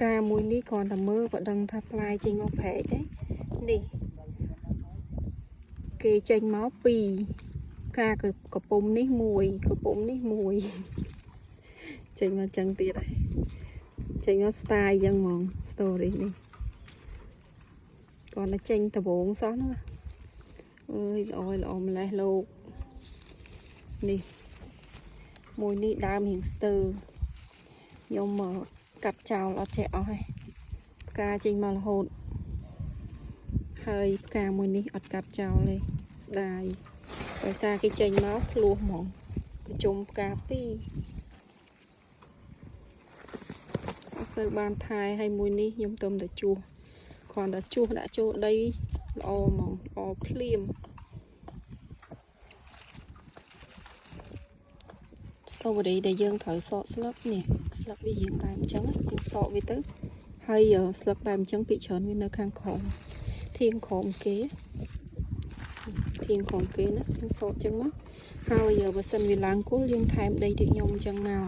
ផ្កាមួយនេះគ្រាន់តែមើលក៏ដឹងថាផ្លែចេញមកប្រែកទេនេះគេចេញមកពីរផ្កាកកំពុំនេះមួយកំពុំនេះមួយចេញមកចឹងទៀតហើយចេញមក style ចឹងហ្មង story នេះគ្រាន់តែចេញដបងសោះហ្នឹងអើយល្អល្អម្លេះលោកនេះមួយនេះដើមរៀងស្ទើខ្ញុំមកកាត់ចោលអត់ចេះអស់ទេផ្កាចេញមករហូតហើយផ្កាមួយនេះអត់កាត់ចោលទេស្ដាយដោយសារគេចេញមកភ្លោះហ្មងប្រជុំផ្កាពីរអត់សូវបានថែហើយមួយនេះខ្ញុំទៅតែជួសគ្រាន់តែជួសដាក់ចូលដីល្អហ្មងល្អភ្លាម strawberry ដែលយើងត្រូវសកស្លឹកនេះស្លឹកវារៀងបែបអញ្ចឹងយើងសកវាទៅហើយស្លឹកបែបអញ្ចឹងពីច្រើនវានៅខាងក្រោមធាងក្រោមគេធាងក្រោមគេណាយើងសកអញ្ចឹងមកហើយបើសិនវាឡើងគល់យើងថែមដីទៀតខ្ញុំអញ្ចឹងមក